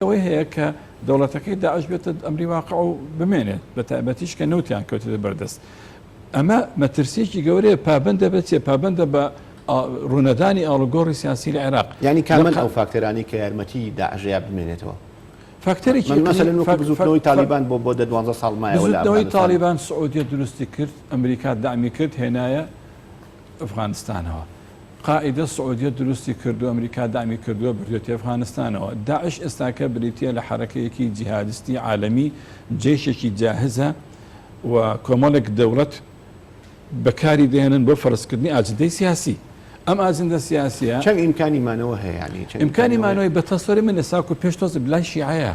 ئەوەی هەیە کە دەوڵەتەکەی داعش بێتە ئەمری واقع و بمێنێت، بە تایبەتیش کە نەوتیان کەوتێتە بەردەست. ئەمە مەترسییەکی گەورەیە، پابەندە بە چیە؟ پابەندە بە ڕوونەدانی ئاڵوگۆڕی سیاسی لە عێراق. یانی کامەن ئەو فاکتەرانەی کە یارمەتی داعش ئەیا بمێنێتەوە؟ فاکتەرێکی من مەسەلەن وەکو بزووتنەوەی تاڵیبان بۆ بۆ دە دوانزە ساڵ مایەوە لە بزووتنەوەی ئەفغانستان. تاڵیبان سعودیە دروستی کرد، ئەمریکا دەعمی کرد، هێنایە ئەفغانستانەوە. قاعیدە سعودیە دروستی کردووە، ئەمریکا دەعمی کردووە، بردوێتی ئەفغانستانەوە. داعش ئێستاکە بریتییە لە حەرەکەیەکی جیهادستی عالەمی، جەیشێکی جاهزە و کۆمەڵێک دەوڵەت بەکاری دەهێنن بۆ فەرزکردنی ئاجندەی سیاسی. ئەم ئاجندە سیاسییە. چەند ئیمکانی مانەوە هەیە یانی چەند ئیمکانی مانەوەی بە تەسەوری من ئێستا وەکو پێش تۆزێ لای شیعەیە.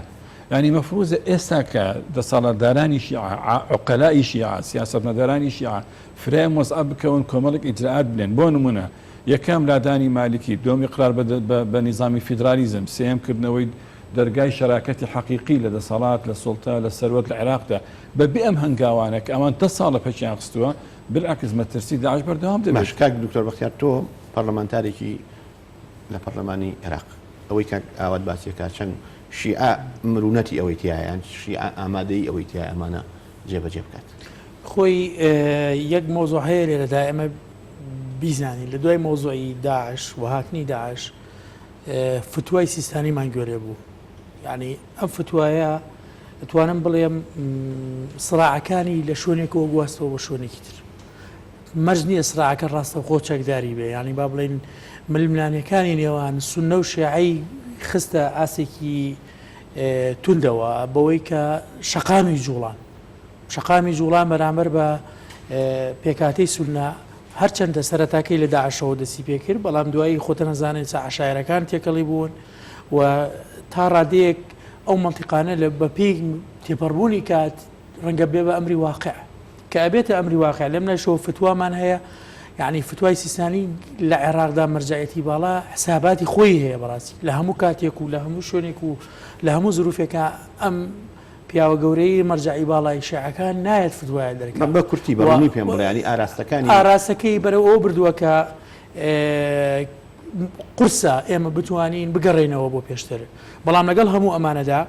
یانی مەفروزە ئێستا کە دەسەڵاتدارانی شیعە، عوقەلائی شیعە، سیاسەتمەدارانی شیعە فرای ئەم وەزعە بکەون کۆمەڵێک ئیجرائات بنێن بۆ نمونە یەکەم لادانی مالکی دووەم ئیقرار بە نیزامی فیدرالیزم سێیەم کردنەوەی دەرگای شەراکەتی حەقیقی لە دەسەڵات لە سوڵتە لە سەروەت لە عێراقدا بە بێ ئەم هەنگاوانە کە ئەوان دە ساڵە پەکیان خستووە بالعکس مەترسی داعش بەردەوام دەبێت. باش کاک دکتۆر بەختیار تۆ پەڕلەمانتارێکی لە پەڕلەمانی عێراق ئەوەی کاک ئاوات باسی ئەکات چەند شیعە مرونەتی ئەوەی تیایە یان شیعە ئامادەیی ئەوەی تیایە ئەمانە جێبەجێ بکات؟ خۆی یەک مەوزوع هەیە لێرەدا ئێمە بیزانین لە دوای مەوزوعی داعش و هاتنی داعش فتوای سیستانیمان گوێ لێ بوو یعنی ئەم فتوایە ئەتوانم بڵێم سراعەکانی لە شوێنێکەوە گواستەوە بۆ شوێنێکی تر مەرج نییە سراعەکە ڕاستەوخۆ چەکداری بێ یعنی با بڵێن ململانێکانی نێوان سوننە و شیعەی خستە ئاستێکی توندەوە بەوەی کە شەقامی جوڵان شەقامی جوڵان بەرامبەر بە پێکهاتەی سوننە هەرچەندە سەرەتاکەی لە داعشەوە دەستی پێکرد بەڵام دوایی خۆتە نەزانێت چە عەشایەرەکان تێکەڵی بوون و تا ڕادەیەک ئەو مەنتیقانە لە بەپێی تێپەڕبوونی کات ڕەنگە بێ بە ئەمری واقع کە ئەبێتە ئەمری واقع لەم لایشەوە فتوامان هەیە یعنی فتوای سیستانی لە عێراقدا مەرجعەتی باڵا حساباتی خۆی هەیە بەڕاستی لە هەموو کاتێک و لە هەموو شوێنێک و لە هەموو زروفێکە ئەم پیاوە گەورەی مەرجەعی باڵای شیعەکان نایەت فتوایە دەرکا. بە کورتی بە ڕوونی پێم بڵێ یانی ئاراستەکانی. ئاراستەکەی بەرەو ئەوە بردووە کە قورسە ئێمە بتوانین بگەڕێینەوە بۆ پێشتر بەڵام لەگەڵ هەموو ئەمانەدا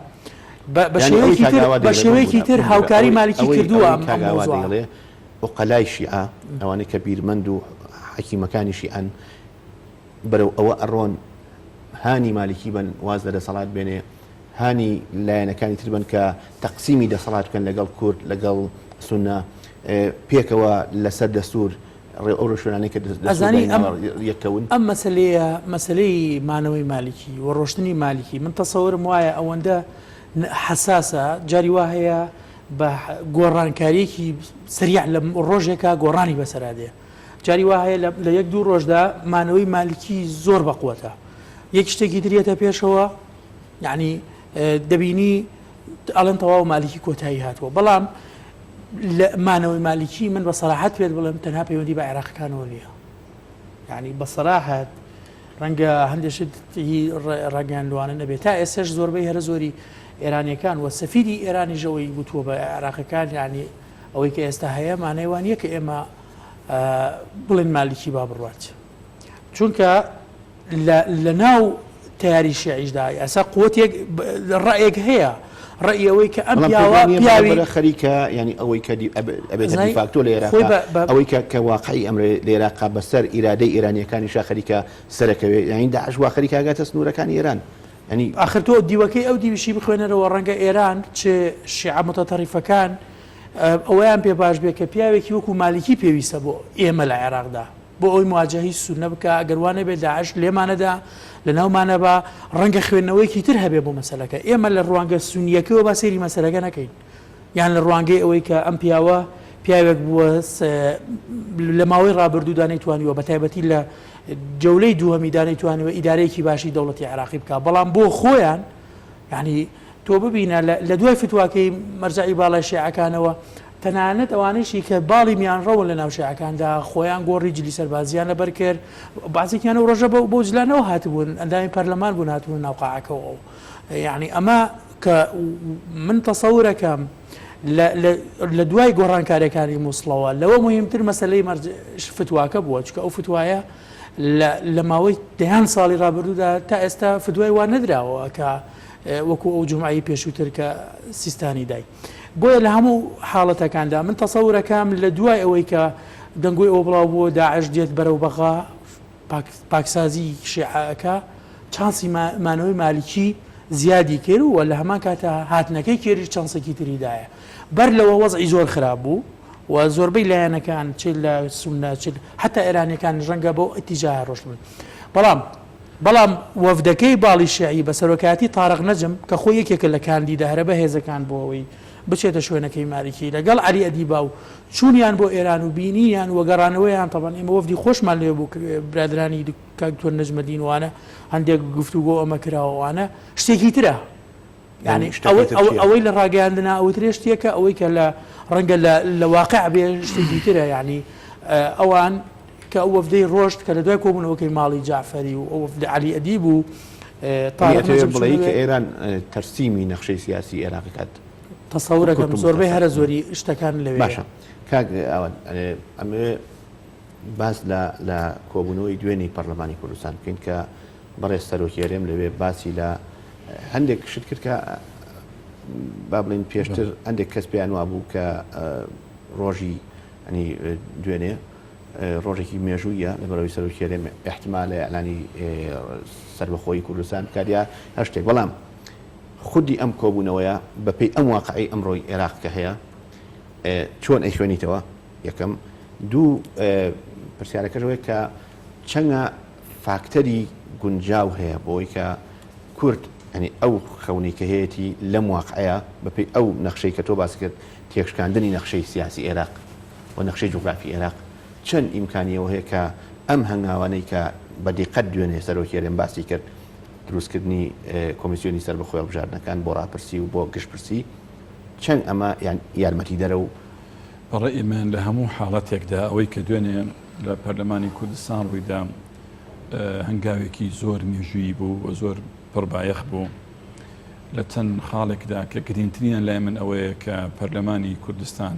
بە شێوەیەکی تر بە شێوەیەکی تر هاوکاری مالکی کردووە ئەم مەوزوعە. ئەوەی عوقەلای شیعە ئەوانەی کە بیرمەند و حەکیمەکانی شیعەن بەرەو ئەوە ئەڕۆن هانی مالکی بەن واز لە دەسەڵات بێنێ هانی لایەنەکانی تر بن کە تەقسیمی دەسەڵات بکەن لەگەڵ کورد لەگەڵ سونە پێکەوە لەسەر دەستور ڕێ ئەو ڕێوشوێنانەی کە دەستور ئەزانی ئەم دایناوە یەککەون. ئەم مەسەلەیە مەسەلەی مانەوەی مالکی و ڕۆشتنی مالکی من تەسەورم وایە ئەوەندە حەساسە جاری وا هەیە بە گۆڕانکاریەکی سەریع لە ڕۆژێکا گۆڕانی بەسەرا دێ جاری وا هەیە لە یەک دوو ڕۆژدا مانەوەی مالکی زۆر بەقوەتە یەک شتێکی تر یەتە پێشەوە یعنی دەبینی ئەڵێن تەواو مالکی کۆتایی هاتووە بەڵام لە مانەوەی مالکی من بە سەراحەت پێت بڵێم تەنها پەیوەندی بە عێراقەکانەوە نییە یعنی بە سەراحەت ڕەنگە هەندێک شت هی ڕەنگیان لوانە نەبێت تا ئێستش زۆربەی هەرە زۆری ئێرانیەکان و سەفیری ئێرانیش ئەوەی وتووە بە عێراقەکان یعنی ئەوەی کە ئێستا هەیە مانای وانە کە ئێمە بڵێن مالکی با بڕوات چونکە لە ناو تەیاری شیعیشدا ئێستا قوتێک ڕەئێک هەیە ڕەئی ئەوەی کە ئەم پیاوە پیاوی خەریکە ینی ئەوەی کە ئەبێت دیفاکتۆ لە عێراق ئەوەی کە کە واقعی ئەمر لە عێراق بەسەر ئیرادەی ئێرانیەکانی شا خەریکە سەرەکەوێ یانی داعش وا خەریکە ئەگاتە سنوورەکانی ئێران ینی ئاخر تۆ دیوەکەی ئەو دیویشی بخوێنەرەوە ڕەنگە ئێران چ شیعە متەتەڕیفەکان ئەوەیان پێ باش بێ کە پیاوێکی وەکو مالیکی پێویستە بۆ ئێمە لە عێراقدا بۆ ئەوەی مواجەهەی سوننە بکا، ئەگەر وا نەبێ داعش لێمانەدا، لەناومانەبا، ڕەنگە خوێندنەوەیەکی تر هەبێ بۆ مەسەلەکە. ئێمە لە ڕوانگە سوننییەکەوە با سەیری مەسەلەکە نەکەین، یان لە ڕوانگەی ئەوەی کە ئەم پیاوە پیاوێک بووە لە ماوەی ڕابردوودا نەیتوانیوە، بە تایبەتی لە جەولەی دووهەمیدا نەیتوانیوە ئیدارەیەکی باشی دەوڵەتی عێراقی بکا، بەڵام بۆ خۆیان یانی تۆ ببینە لە دوای فتواکەی مەرجەعی باڵای شیعەکانەوە تەنانەت ئەوانەیشی کە باڵی میانڕەون لە ناو شیعەکاندا خۆیان گۆڕی جلی سەربازییان لەبەر کرد، بەعزێکیان ئەو ڕۆژە بەو جلانەوە هاتبوون، ئەندامی پەرلەمان بوون هاتبوونە ناو قاعەکەوە. یەعنی ئەمە کە من تەسەورەکەم لە دوای گۆڕانکارییەکانی موسڵەوە لەوە موهیمتر مەسەلەی فتواکە بووە، چونکە ئەو فتوایە لە ماوەی دەیان ساڵی ڕابردوودا تا ئێستا فتوای وا نەدراوە کە. وەکو ئەو جومعەی پێشووتر کە سیستانی دای. بۆیە لە هەموو حاڵەتەکاندا من تەسەورەکەم لە دوای ئەوەی کە دەنگۆی ئەوە بڵاو بووە داعش دێت بەرەو بەغا پاکسازی شیعە ئەکا چانسی مانەوەی مالکی زیادی کرد و لە هەمان کاتە هاتنەکەی کێریش چانسێکی تری دایە. بەر لەوە وەزعی زۆر خراپ بوو و زۆربەی لایەنەکان چ لە سوننە چ حتا ئێرانیەکانیش ڕەنگە بەو ئیتیجاهە ڕۆشتبن. بەڵام بەڵام وەفدەکەی باڵی شیعی بە سەرۆکایەتی تارق نەجم کە خۆی یەکێکە لە کاندیدە هەرە بەهێزەکان بۆ ئەوەی بچێتە شوێنەکەی مالیکی لەگەڵ عەلی ئەدیبا و چوونیان بۆ ئێران و بینینیان و گەڕانەوەیان تەبعەن ئێمە وەفدی خۆشمان لەوێ بوو برادرانی کاک دکتۆر نەجمەدین وانە هەندێک گفتوگۆ ئەمە کراوە وانە شتێکی ترە یانی ئەوەی لە ڕاگەیاندنا ئەوترێ شتێکە ئەوەی کە لە ڕەنگە لە واقع بێ شتێکی ترە یعنی ئەوان کە ئەو وەفدەی ڕۆشت کە لە دوای کۆبوونەوەکەی ماڵی جعفەری و ئەو وەفدە عەلی ئەدیب و بڵێ کە ئێران تەرسیمی نەخشەی سیاسی عێراق کات تەسەورەکەم زۆربەی هەرە زۆری شتەکان لەوێ باشە کاک ئەوان ئەمەوێ باس لە لە کۆبوونەوەی دوێنی پەرلەمانی کوردستان بکەین کە بەڕێز سەرۆکی هەرێم لەوێ باسی لە هەندێک شت کرد کە با بڵێین پێشتر هەندێک کەس پێیان وابوو کە ڕۆژی ئەنی دوێنێ ڕۆژێکی مێژوویە لە بەرەوەی سەرۆکی هەرێم احتمالە ئەلانی سەربەخۆیی کوردستان بکات یا هەر شتێک بەڵام خودی ئەم کۆبوونەوەیە بەپێی ئەم واقعی ئەمڕۆی عێراق کە هەیە چۆن ئەیخوێنیتەوە یەکەم دوو پرسیارەکەش ئەوەیە کە چەنگە فاکتەری گونجاو هەیە بۆی کە کورد یانی ئەو خەونەی کە هەیەتی لەم واقعەیە بەپێی ئەو نەخشەی کە تۆ باست کرد تێکشکاندنی نەخشەی سیاسی ئێراق و نەخشەی جوگرافی ئێراق چەند ئیمکانی ئەوە هەیە کە ئەم هەنگاوانەی کە بە دیقەت دوێنێ سەرۆکی هەرێم باسی کرد دروستکردنی کۆمیسیۆنی سەربەخۆی هەڵبژاردنەکان بۆ ڕاپرسی و بۆ گشتپرسی چەند ئەمە یان یارمەتیدەرە و بە ڕەئی من لە هەموو حاڵەتێکدا ئەوەی کە دوێنێ لە پەرلەمانی کوردستان ڕوویدا هەنگاوێکی زۆر مێژوویی بوو و زۆر پڕبایەخ بوو لە چەند خاڵێکدا کە گرینگترینیان لای من ئەوەیە کە پەرلەمانی کوردستان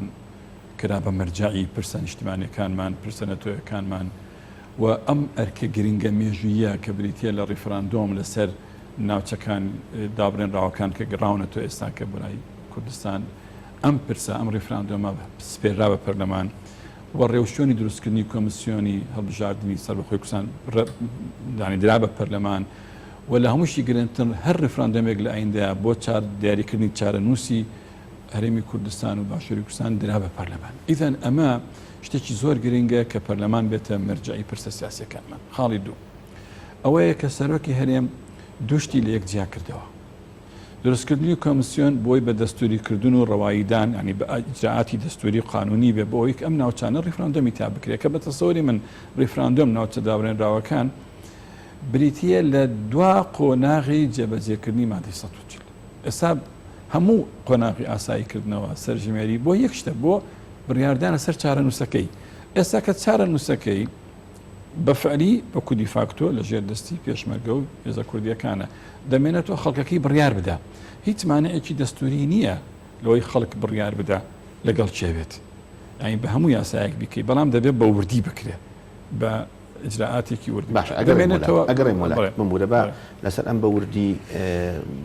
کرا بە مەرجەعی پرسە نیشتمانیەکانمان، پرسە نەتەوەیەکانمان و ئەم ئەرکە گرنگە مێژوویە کە بریتیە لە ڕیفراندۆم لەسەر ناوچەکان دابڕێنراوەکان کە گەڕاونەتەوە ئێستا کە بۆ لای کوردستان ئەم پرسە ئەم ڕیفراندۆمە سپێررا بە پەرلەمان و ڕێوشوێنی دروستکردنی کۆمسیۆنی هەڵبژاردنی سەربەخۆی کوردستان دانی درا بە پەرلەمان و لە هەمووشی گرنگتر هەر ڕیفراندۆمێک لە ئایندەیا بۆ چار دیاریکردنی چارەنووسی هەرێمی کوردستان و باشووری کوردستان درا بە پەرلەمان. ئیزەن ئەمە شتێکی زۆر گرنگە کە پەرلەمان بێتە مەرجەعی پرسە سیاسیەکانمان. خاڵی دوو ئەوەیە کە سەرۆکی هەرێم دوو شتی لە یەک جیا کردەوە. دروستکردنی کۆمسیۆن بۆی بە دەستوری کردن و ڕەواییدان یانی بە ئیجرائاتی دەستوری و قانونی بێ بۆ ئەوەی کە ئەم ناوچانە ڕیفراندۆمی تیا بکرێ کە بە تەسەوری من ڕیفراندۆم ناوچە دابرێنراوەکان بریتییە لە دوا قۆناغی جێبەجێکردنی مادەی 140 ئێستا هەموو قۆناغی ئاسایی کردنەوە سەرژمێری بۆ یەک شتە بۆ بڕیاردانە سەر چارەنووسەکەی ئێستا کە چارەنووسەکەی بە فعلی وەکو دیفاکتۆ لە ژێر دەستی پێشمەرگە و هێزە کوردیەکانە دەمێنێتەوە خەڵکەکەی بڕیار بدا هیچ مانعێکی دەستوری نییە لەوەی خەڵک بڕیار بدا لەگەڵ کێ بێت یانی بە هەموو یاسایەک بیکەی بەڵام دەبێت بە وردی بکرێت بە ئیجرائاتێکی ورد باشە ئەگەڕێمەوە ئەگەڕێمەوە بمبورە با لەسەر ئەم بە وردی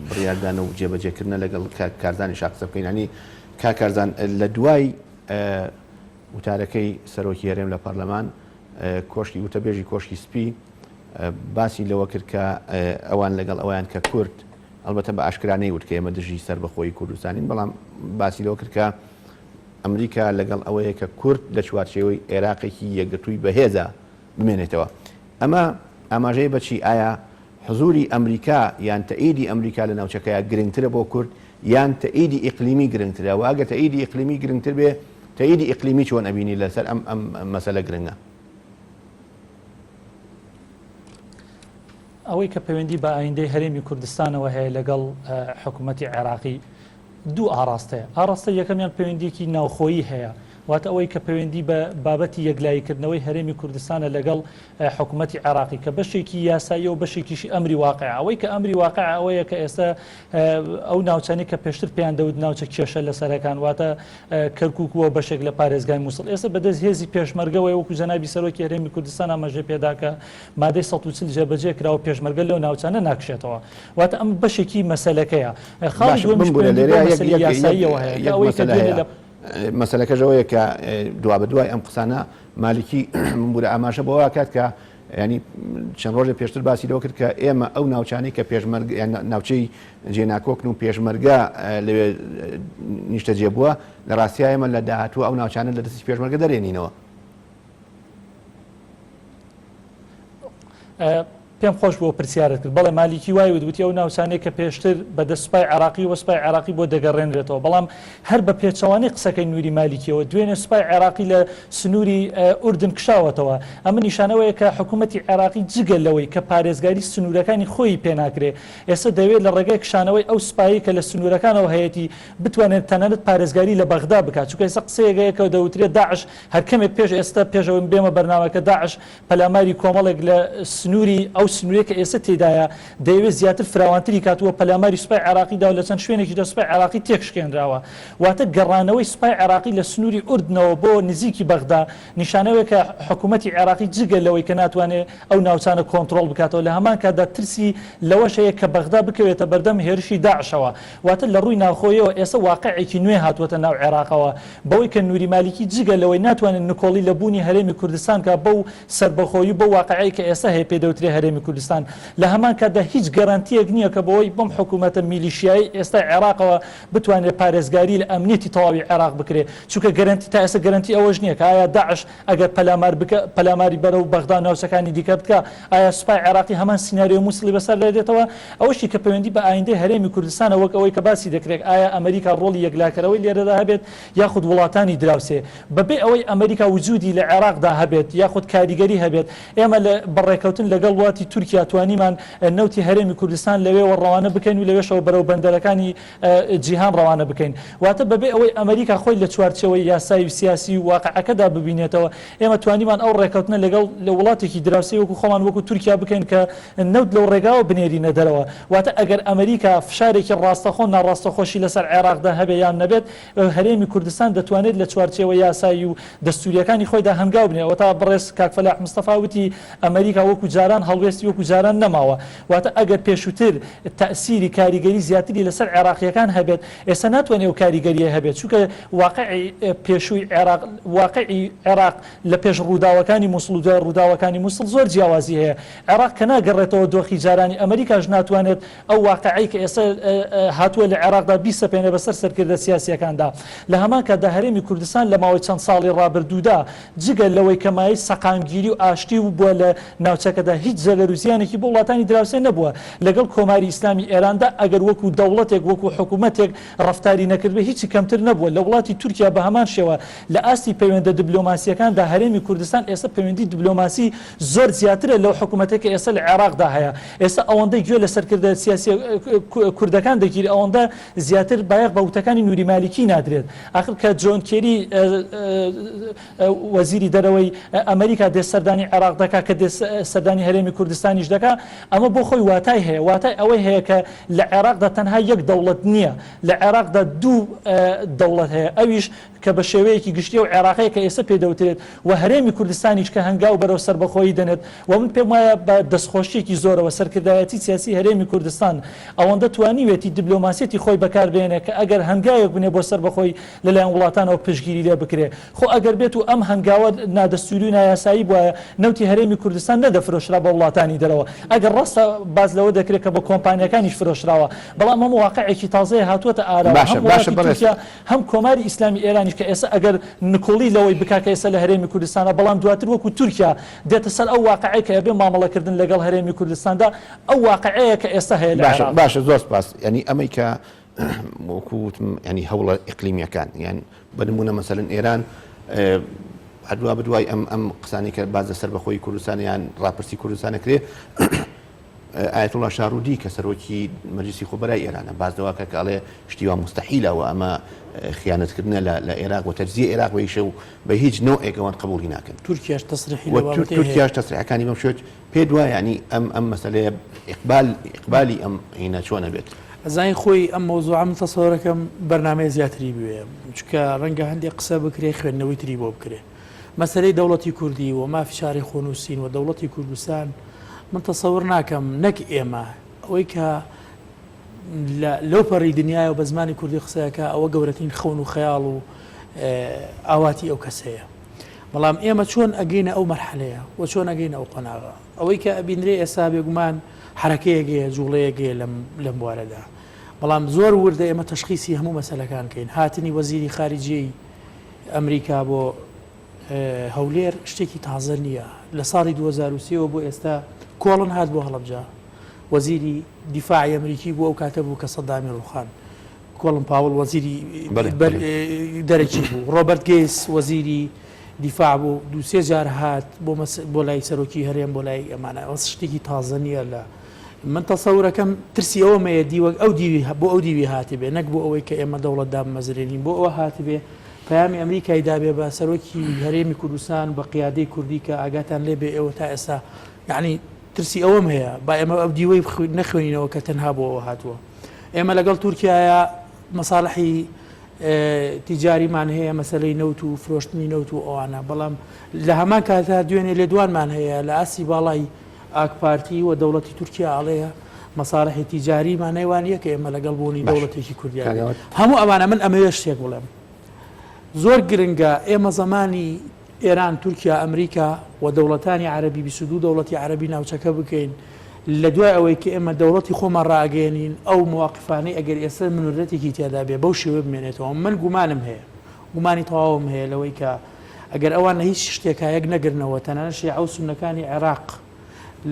بڕیاردانە و جێبەجێکردنە لەگەڵ کارزانی شا قسە بکەین ینی کاک کارزان لە دوای وتارەکەی سەرۆکی هەرێم لە پەرلەمان کۆشکی وتەبێژی کۆشکی سپی باسی لەوە کرد کە ئەوان لەگەڵ ئەویان کە کورد ئەلبەتە بە ئاشکرا نەیوت کە ئێمە دژی سەربەخۆیی کوردستانین بەڵام باسی لەوە کرد کە ئەمریکا لەگەڵ ئەوەیە کە کورد لە چوارچێوەی عێراقێکی یەکگرتووی بەهێزە بمێنێتەوە ئەمە ئاماژەیە بەچی ئایا حزوری ئەمریکا یان تەئیدی ئەمریکا لە ناوچەکەیا گرنگترە بۆ کورد یان تەئیدی ئیقلیمی گرنگترە و ئەگەر تەئیدی ئیقلیمی گرنگتر بێ تەئیدی ئیقلیمی چۆن ئەبینی لەسەر ئەم ئەم مەسەلە گرنگە؟ ئەوەی کە پەیوەندی بە ئایندەی هەرێمی کوردستانەوە هەیە لەگەڵ حکوومەتی عێراقی دوو ئاڕاستەیە ئاڕاستە یەکەمیان پەیوەندیەکی ناوخۆیی هەیە. واتە ئەوەی کە پەیوەندی بە بابەتی یەکلاییکردنەوەی هەرێمی کوردستانە لەگەڵ حکوومەتی عێراقی کە بەشێکی یاساییە و بەشێکیشی ئەمری واقع. ئەوەی کە ئەمری واقع ئەوەیە کە ئێستا ئەو ناوچانەی کە پێشتر پێیان دەوت ناوچە کێشە لەسەرەکان، واتە کەرکوک و بەشێک لە پارێزگای موسڵ، ئێستا بەدەست هێزی پێشمەرگەوەیە، وەکو جەنابی سەرۆکی هەرێمی کوردستان ئاماژەی پێدا کە مادەی 140 جێبەجێ کرا و پێشمەرگە لەو ناوچانە ناکشێتەوە. واتە ئەم بەشێکی مەسەلەکەیە. خاڵی باشە دووەمیش بمبورە پەیوەندی لێرەیا بەو یەک مەسەلەی یەک یەک یاساییەوە هەیە کە یەک ئەوەی کە مەسەلە دوێنێ هەیە لە مەسەلەکەش ئەوەیە کە دوابەدوای ئەم قسانە مالکی بمبورە ئاماژە بەوە ئەکات کە یانی چەند ڕۆژێ پێشتر باسی لەوە کرد کە ئێمە ئەو ناوچانەی کە پێشمەرگە یان ناوچەی جێناکۆکن و پێشمەرگە لەوێ نیشتەجێ بووە لە ڕاستیا ئێمە لە داهاتوو ئەو ناوچانە لە دەستی پێشمەرگە دەرێنینەوە. پێم خۆش بوو پرسیارت کرد. بەڵێ مالیکی وای وت، وتی ئەو ناوچانەی کە پێشتر بە دەست سوپای عێراقی و سوپای عێراقی بۆ دەگەڕێنرێتەوە، بەڵام هەر بە پێچەوانەی قسەکەی نوری مالیکیەوە دوێنێ سوپای عێراقی لە سنووری ئوردن کشاوەتەوە. ئەمە نیشانەوەیە کە حکوومەتی عێراقی جگە لەوەی کە پارێزگاری سنوورەکانی خۆیی پێ ناکرێ، ئێستا دەیەوێت لە ڕێگای کشانەوەی ئەو سوپایەی کە لە سنوورەکانەوە هەیەتی بتوانێت تەنانەت پارێزگاری لە بەغدا بکات، چونکە ئێستا قسەیەک هەیە کە دەوترێت داعش هەر کەمێک پێش ئێستا پێش ئەوەی من بێمە بەرنامەکە داعش پەلاماری کۆمەڵێک لە سنووری ئەو سنوورەی کە ئێستا تێیدایە دەیەوێت زیاتر فراوانتری کات و پەلاماری سوپای عێراقی دا و لە چەند شوێنێکیشدا سوپای عێراقی تێکشکێنراوە. واتە گەڕانەوەی سوپای عێراقی لە سنووری ئوردنەوە بۆ نزیکی بەغدا نیشانەوەیە کە حکوومەتی عێراقی جگە لەوەی کە ناتوانێت ئەو ناوچانە کۆنتڕۆڵ بکاتەوە لە هەمان کاتدا ترسی لەوەش هەیە کە بەغدا بکەوێتە بەردەم هێرشی داعشەوە. واتە لە ڕووی ناوخۆیەوە ئێستا واقعێکی نوێ هاتووەتە ناو عێراقەوە بەوەی کە نوری مالیکی جگە لەوەی ناتوانێت نکۆڵی لە بوونی هەرێمی کوردستان بکات بەو سەربەخۆیی و بەو واقعەی کە ئێستا هەیە پێی دەوترێ هەرێمی کوردستان لە هەمان کاتدا هیچ گەرەنتییەک نییە کە بەوەی بەم حکوومەتە میلیشیایەی ئێستای عێراقەوە بتوانرێت پارێزگاری لە ئەمنیەتی تەواوی عێراق بکرێت چونکە گەرەنتی تا ئێستا گەرەنتی ئەوەش نییە کە ئایا داعش ئەگەر پەلامار بکە پەلاماری بەرەو بەغدا و ناوچەکانی دیکە بکا ئایا سوپای عێراقی هەمان سیناریۆی موسڵی بەسەردا دێتەوە؟ ئەوەشی کە پەیوەندی بە ئایندەی هەرێمی کوردستانە وەک ئەوەی کە باسی دەکرێت ئایا ئەمریکا ڕۆڵی یەکلاکەرەوەی لێرەدا هەبێت یاخود وڵاتانی دراوسێ بەبێ ئەوەی ئەمریکا وجودی لە عێراقدا هەبێت یاخود کاریگەری هەبێت ئێمە لە بە ڕێکەوتن لەگەڵ وڵاتی تورکیا توانیمان نەوتی هەرێمی کوردستان لەوێوە ڕەوانە بکەین و لەوێشەوە بەرەو بەندەرەکانی جیهان ڕەوانە بکەین. واتە بەبێ ئەوەی ئەمریکا خۆی لە چوارچێوەی یاسایی و سیاسی و واقعەکەدا ببینێتەوە، ئێمە توانیمان ئەو ڕێکەوتنە لەگەڵ وڵاتێکی دراوسێی وەکو خۆمان وەکو تورکیا بکەین کە نەوت لەو ڕێگاوە بنێرینە دەرەوە. واتە ئەگەر ئەمریکا فشارێکی ڕاستەخۆ ناڕاستەخۆشی لەسەر عێراقدا هەبێ یان نەبێت، هەرێمی کوردستان دەتوانێت لە چوارچێوە یاسایی و دەستوورییەکانی خۆیدا هەنگاو بنێ. ئەوەتا بەڕێز کاک فەلاح مستەفا وتی ئەمریکا وەکو جاران هەڵوێستی وەکو جاران نەماوە. واتە ئەگەر پێشووتر تەئسیری کاریگەری زیاتری لەسەر عێراقییەکان هەبێت، ئێستا ناتوانێت ئەو کاریگەرییە هەبێت، چونکە واقعی پێشووی عێراق، واقعی عێراق لە پێش ڕووداوەکانی موسڵ و دوای ڕووداوەکانی موسڵ زۆر جیاوازی هەیە. عێراق کە ناگەڕێتەوە دۆخی جارانی، ئەمریکاش ناتوانێت ئەو واقعەی کە ئێستا هاتووە لە عێراقدا بیسەپێنێ بەسەر سەرکردە سیاسییەکاندا. لە هەمان کاتدا هەرێمی کوردستان لە ماوەی چەند ساڵی ڕابردوودا جگە لەوەی کە مایەی سەقامگیری و ئاشتی بووە لە ناوچەکەدا هیچ زەرەر و زیانێکی بۆ وڵاتانی دراوسێ نەبووە لەگەڵ کۆماری ئیسلامی ئێراندا ئەگەر وەکو دەوڵەتێک وەکو حکوومەتێک ڕەفتاری نەکردبێ هیچی کەمتر نەبووە لە وڵاتی تورکیا بە هەمان شێوە لە ئاستی پەیوەندە دبلۆماسییەکاندا هەرێمی کوردستان ئێستا پەیوەندی دبلۆماسی زۆر زیاترە لەو حکوومەتەی کە ئێستا لە عێراقدا هەیە ئێستا ئەوەندەی گوێ لە سەرکردە سیاسیە کوردەکان دەگیرێ ئەوەندە زیاتر بایەخ بە وتەکانی نوری مالیکی نادرێت ئاخر کە جۆن کێری وەزیری دەرەوەی ئەمریکا دێ سەردانی عێراق دەکا کە دێ سەردانی هەرێمی کوردستانیش دەکا ئەمە بۆ خۆی واتای هەیە واتای ئەوەی هەیە کە لە عێراقدا تەنها یەک دەوڵەت نییە لە عێراقدا دوو دەوڵەت هەیە ئەویش کە بە شێوەیەکی گشتی ئەو عێراقەیە کە ئێستا پێی دەوترێت و هەرێمی کوردستانیش کە هەنگاو بەرەو سەربەخۆیی دەنێت و من پێم وایە بە دەستخۆشییەکی زۆرەوە سەرکردایەتی سیاسی هەرێمی کوردستان ئەوەندە توانیوێتی دبلۆماسیەتی خۆی بەکار بهێنێ کە ئەگەر هەنگاوێک بنێ بۆ سەربەخۆیی لەلایەن وڵاتانەوە پشتگیری لێ بکرێ. خۆ ئەگەر بێت و ئەم هەنگاوە نادەستووری و نایاسایی بوایە نەوتی هەرێمی کوردستان نەدەفرۆشرا بە وڵاتانی دەرەوە. ئەگەر ڕاستە باس لەوە دەکرێت کە بە کۆمپانیاکانیش فرۆشراوە بەڵام ئەمە واقعێکی تازەیە هاتووەتە ئاراوە باشە هەم باشە وڵاتی بەڕێز. تورکیا هەم کۆماری ئیسلامی ئێرانیش کە ئێستا ئەگەر نکوڵی لەوەی بکا کە ئێستا لە هەرێمی کوردستانە بەڵام دواتر وەکو تورکیا دێتە سەر ئەو واقعەی کە ئەبێ مامەڵەکردن لەگەڵ هەرێمی کوردستاندا ئەو واقعەیە کە ئێستا هەیە لە باشە عێراقدا. باشە زۆر سپاس یانی ئەمەی کە وەکو وتم یانی هەوڵە ئیقلیمیەکان یان بە نمونە مەسەلەن ئێران هەر دوا بەدوای ئەم ئەم قسانەی کە باس لە سەربەخۆیی کوردستان یان ڕاپرسی کوردستان ئەکرێ. ئایەتوڵا شاڕودی کە سەرۆکی مەجلیسی خوبەرای ئێرانە باس لەوە کە کە ئەڵێ شتی وا موستەحیلە و ئەمە خیانەتکردنە لە لە ئێراق و تەجزیە ئێراق بە ئیشە و بە هیچ نەوعێک ئەوان قبوڵی ناکەن. تورکیاش تەسریحی و لەو بابەتەی هەیە. تورکیاش تەسریحەکانی بەم شێوەیە پێت وایە یانی ئەم ئەم مەسەلەیە ئیقبال ئیقبالی ئەم هینە چۆن ئەبێت؟ ئەزانی خۆی ئەم مەوزوعە من تەسەورەکەم بەرنامەیە زیاتری بوێ چونکە ڕەنگە هەندێک قسە بکرێ خوێندنەوەی تری بۆ بکرێ مەسەلەی دەوڵەتی کوردی و مافی چارەی خۆنووسین و دەوڵەتی کوردستان من تەسەور ناکەم نەک ئێمە ئەوەی کە لە لەو پەڕی دنیایەوە بە زمانی کوردی قسەکە ئەوە گەورەترین خەون و خەیاڵ و ئاواتی ئەو کەسەیە بەڵام ئێمە چۆن ئەگەینە ئەو مەرحەلەیە و چۆن ئەگەینە ئەو قۆناغە ئەوەی کە ئەبینرێ ئێستا بێگومان حرەکەیەک هەیە جوڵەیەک هەیە لەم لەم بوارەدا بەڵام زۆر وردە ئێمە تەشخیسی هەموو مەسەلەکان کەین هاتنی وەزیری خارجیەی ئەمریکا بۆ هەولێر شتێکی تازە نییە لە ساڵی 2023 ەوە بۆ ئێستا کۆڵن هات بۆ هەڵەبجە وەزیری دیفاعی ئەمریکی بوو ئەو کاتە بوو کە سەدامی ڕوخان کۆڵن پاوڵ وەزیری دەرەکی بوو ڕۆبەرت گەیس وەزیری دیفاع بوو دووسێ جار هات بۆ بۆ لای سەرۆکی هەرێم بۆ لای ئەمانە ئەوە شتێکی تازە نییە لە من تەسەورەکەم ترسی ئەوەم هەیە دیوەک ئەو دیوی بۆ ئەو دیوی هاتبێ نەک بۆ ئەوەی کە ئێمە دەوڵەت دابمەزرێنین بۆ ئەوە هاتبێ پەیامی ئەمریکای دابێ بە سەرۆکی هەرێمی کوردستان بە قیادەی کوردی کە ئاگاتان لێ بێ ئێوە تا ئێستا یعنی ترسی ئەوەم هەیە با ئێمە ئەو دیوەی نەخوێنینەوە کە تەنها بۆ ئەوە هاتووە ئێمە لەگەڵ تورکیاە مەساڵحی تیجاریمان هەیە مەسەلەی نەوت و فرۆشتنی نەوت و ئەوانە بەڵام لە هەمان کاتا دوێنێ لێدوانمان هەیە لە ئاستی باڵای ئاک پارتی و دەوڵەتی تورکیا ئەڵێ مەساڵحی تیجاری مانای وا نییە کە ئێمە لەگەڵ بوونی دەوڵەتێکی کوردیا هەموو ئەمانە من ئەمەوێ شتێک بڵێم زۆر گرنگە ئێمە زمانی ئێران، تورکیا، ئەمریکا و دەوڵەتانی عەرەبی، 22 دەوڵەتی عەرەبی ناوچەکە بکەین، لە دوای ئەوەی کە ئێمە دەوڵەتی خۆمان ڕائەگەیەنین، ئەو مواقفانەی ئەگەر ئێستا منورەتێکی تیادا بێ بەو شێوەیە بمێنێتەوە. من گومانم هەیە، گومانی تەواوم هەیە لەوەی کە ئەگەر ئەوان لە هیچ شتێکا یەک نەگرنەوە، تەنانەت شیعە و سوننەکانی عێراق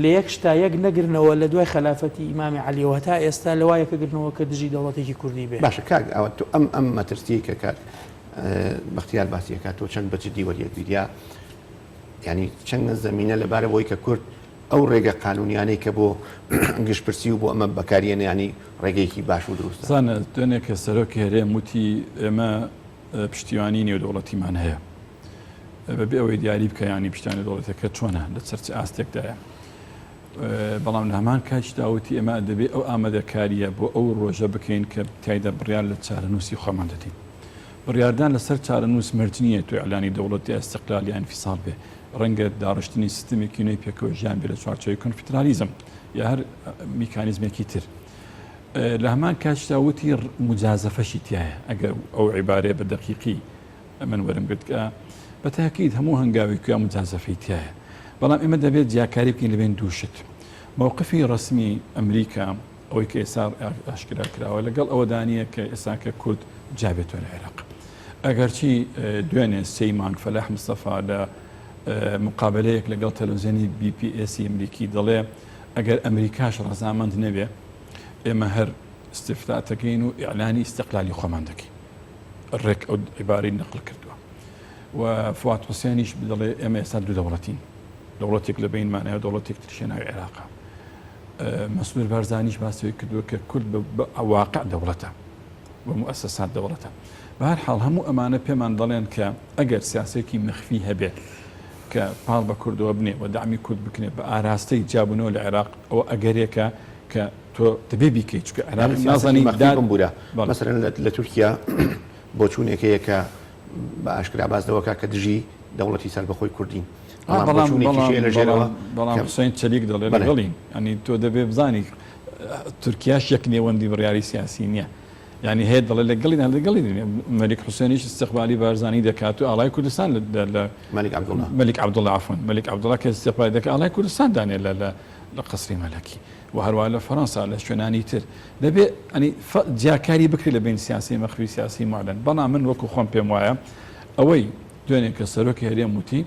لە یەک شتا یەک نەگرنەوە لە دوای خەلافەتی ئیمامی عەلیەوە هەتا ئێستا لەوا یەکەگرنەوە کە دژی دەوڵەتێکی کوردی بێ. باشە کاک ئاوات تۆ ئەم ئەم مەترسیەی کە کاک بەختیار باسی ئەکات تۆ چەند بە جدی وەریەگریت یا یانی چەند زەمینە لەبارە بۆی کە کورد ئەو ڕێگە قانونیانەی کە بۆ گشتپرسی و بۆ ئەمە بەکاریێنە ینی ڕێگەیەکی باش و دروستە. زانە دوێنێ کە سەرۆکی هەرێم وتی ئێمە پشتیوانی نێودەوڵەتیمان هەیە بەبێ ئەوەی دیاری بکە ینی پشتیوانی نێودەوڵەتەکە چۆنە لە چەرچ ئاستێکدایە بەڵام لە هەمان کاتیشدا وتی ئێمە دەبێ ئەو ئامادەکارییە بۆ ئەو ڕۆژە بکەین کە تیایدا بڕیار لە چارەنووسی خۆمان دەدەین. بڕیاردان لەسەر چارەنووس مەرج نییە تۆ ئیعلانی دەوڵەت یا ئیستقلال یا ئینفیساڵ بێ، ڕەنگە داڕشتنی سیستمێکی نوێی پێکەوە ژیان بێ لە چوارچێوەی کۆنفیدرالیزم یا هەر میکانیزمێکی تر. لە هەمان کاتیشدا وتی موجازەفەشی تیایە، ئەگەر ئەو عیبارەیە بە دەقیقی من وەرم گرت کە بە تاکید هەموو هەنگاوێک کوێ موجازەفەی تیایە بەڵام ئێمە دەبێت جیاکاری بکەین لەبێن دوو شت مەوقفی ڕەسمی ئەمریکا ئەوەی کە ئێستا ئاشکرا کراوە لەگەڵ ئەوەدا نییە کە ئێستا کە کورد جابێتەوە لە عێراق ئەگەرچی دوێنێ سێی مانگ فەلاح مستەفا لە مقابلەیەک لەگەڵ تەلەڤزیۆنی PBS ئەمریکی دەڵێ ئەگەر ئەمریکاش ڕەزامەند نەبێ ئێمە هەر استفتاء دەکەین و ئیعلانی ئیستقلالی خۆمان دەکەین ڕێک ئەو عیبارەی نەقل کردووە و فواد حوسێنیش دەڵێ ئێمە ئێستا دوو دەوڵەتین دەوڵەتێک لە بینمان هەیە دەوڵەتێک تریشە ناوی عێراقە مەسرور بارزانیش باسی کردووە کە کورد بە واقع دەوڵەتە و موئەسەسات دەوڵەتە بە هەر حاڵ هەموو ئەمانە پێمان دەڵێن کە ئەگەر سیاسێکی مەخفی هەبێت کە پاڵ بە کوردەوە بنێ و دەعمی کورد بکنێ بە ئاراستەی جیابوونەوە لە عێراق ئەوە ئەگەرێکە کە تۆ دەبێ بیکەی چونکە عێراق نازانی داد بمبورە مەسەلەن لە تورکیا بۆچوونێک هەیە کە بە ئاشکرا باس لەوە کە دژی دەوڵەتی سەربەخۆی کوردین بەڵام بەڵام حوسێن چەلیک دەڵێ لەگەڵین ئەنی تۆ دەبێ بزانی تورکیاش یەک نێوەندی بڕیاری سیاسی نییە یعنی هەیە دەڵێ لەگەڵی لەگەڵی مەلیک حوسێنیش استقبالی بارزانی دەکات و ئاڵای کوردستان لە مەلیک عەبدوڵڵا مەلیک عەبدوڵڵا عەفوەن مەلیک عەبدوڵڵا کە استقبالی دەکات ئاڵای کوردستان دانێ لە لە قەسری مەلەکی و هەروە لە فەرەنسا لە شوێنانی تر دەبێ ئەنی جیاکاری بکرێت لە بین سیاسی مەخفی سیاسی معلن بەڵام من وەکو خۆم پێم وایە ئەوەی دوێنێ کە سەرۆکی هەرێم وتی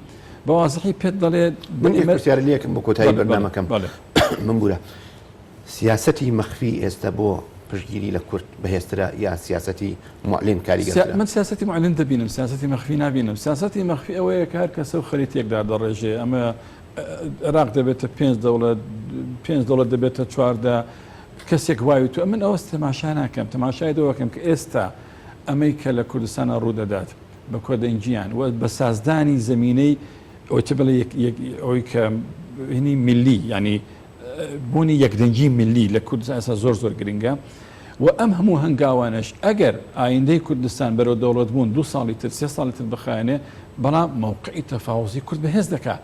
بە وازحی پێت دەڵێ من یەک پرسیار لێکم بۆ کۆتایی بەرنامەکەم بمبورە سیاسەتی مەخفی ئێستا بۆ پشتگیری لە کورد بەهێزترە یا سیاسەتی معلن کاریگەرترە؟ من سیاسەتی معلن دەبینم سیاسەتی مەخفی نابینم سیاسەتی مەخفی ئەوەیە کە هەر کەسە و خەریتێکدا دەڕێژێ ئەمە عێراق دەبێتە پێنج دەوڵەت. پێنج دەوڵەت دەبێتە 14 کەسێک وای تو من ئەوە تەماشا ناکەم تەماشای دەوەکەم کە ئێستا ئەمەی کە لە کوردستانە ڕوودەدات بە کۆدەنگیان و بە سازدانی زمینەی ئەوەی چ بڵێ ئەوەی کە هینی میللی یعنی بوونی یەکدەنگی میللی لە کوردستان ئێستا زۆر زۆر گرنگە و ئەم هەموو هەنگاوانەش ئەگەر ئایندەی کوردستان بەرەو دەوڵەت بوون دو ساڵی تر سێ ساڵی تر بخایەنێ بەڵام مەوقعی تەفاوزی کورد بەهێز دەکا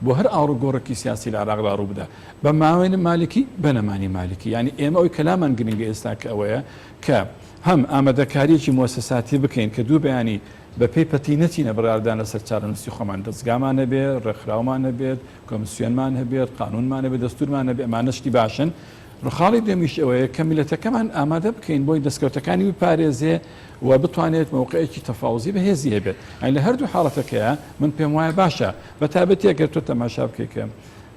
بۆ هەر ئاڵوگۆڕێکی سیاسی لە عێراقدا ڕوو بدا بە ماوەی مالکی بە نەمانی مالکی یعنی ئێمە ئەوی کەلامان گرنگە ئێستا کە ئەوەیە کە هەم ئامادەکاریەکی موسساتی بکەین کە دوو بەیانی بە پێی پەتی نەچینە بڕیاردان لەسەر چارەنووسی خۆمان، دەزگامان هەبێت، ڕێکخراومان هەبێت، کۆمسیۆنمان هەبێت، قانوونمان هەبێت، دەستوورمان هەبێت، ئەمانە شتی باشن. خاڵی دووەمیش ئەوەیە کە میللەتەکەمان ئامادە بکەین بۆی دەستکەوتەکانی بپارێزێ و بتوانێت مەوقعێکی تەفاوزی بەهێزی هەبێت. یانی لە هەردوو حاڵەتەکەیا من پێم وایە باشە، بە تایبەتی ئەگەر تۆ تەماشا بکەی کە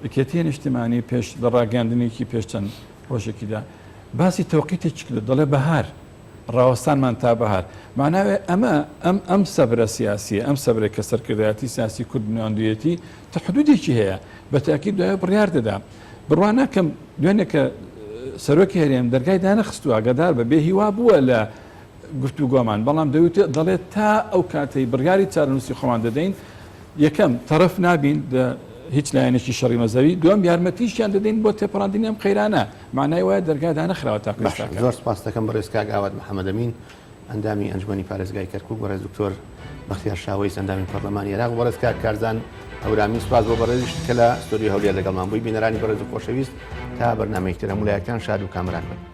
یەکێتیی نیشتیمانی پێش لە ڕاگەیاندنێکی پێش چەند ڕۆژێکیدا باسی تەوقیتێکی کرد، دەڵێ بەهار، ڕاوەستانمان تا بەهار. ماناوێ ئەمە، ئەم، ئەم سەبرە سیاسییە، ئەم سەبرەی کە سەرکردایەتی سیاسی کورد نواندوویەتی، تا حدوودێکی هەیە. بە تەئکید دوایە بڕیار دەدا. بڕوا ناکەم دوێنێ کە سەرۆکی هەرێم دەرگای دانەخستووە، ئاگادار بە، بێ هیوا بووە لە گفتوگۆمان، بەڵام دەوتێ، دەڵێ تا ئەو کاتەی بڕیاری چارەنووسی خۆمان دەدەین، یەکەم، تەڕەف نابین لە هیچ لایەنێکی شەڕی مەزهەبی، دووەم، یارمەتیشیان دەدەین بۆ تێپەڕاندنی ئەم قەیرانە. مانای وایە دەرگا دانەخراوە تاکو باشە ئێستاکە. زۆر سپاست دەکەم بەڕێز کاک ئاوات محەمەدەمین ئەندامی ئەنجومەنی پارێزگای کەرکوک، بەڕێز دکتۆر بەختیار شاوەیس ئەندامی پەرلەمانی عێراق و بەڕێز کاک کارزان هەورامی سپاس بۆ بەڕێزیشت کە لە ستۆدیۆی هەولێر لەگەڵمان بووی. بینەرانی بەڕێز و خۆشەویست تا بەرنامەیەکی تر هەموو لایەکتان شاد و کامەران بن.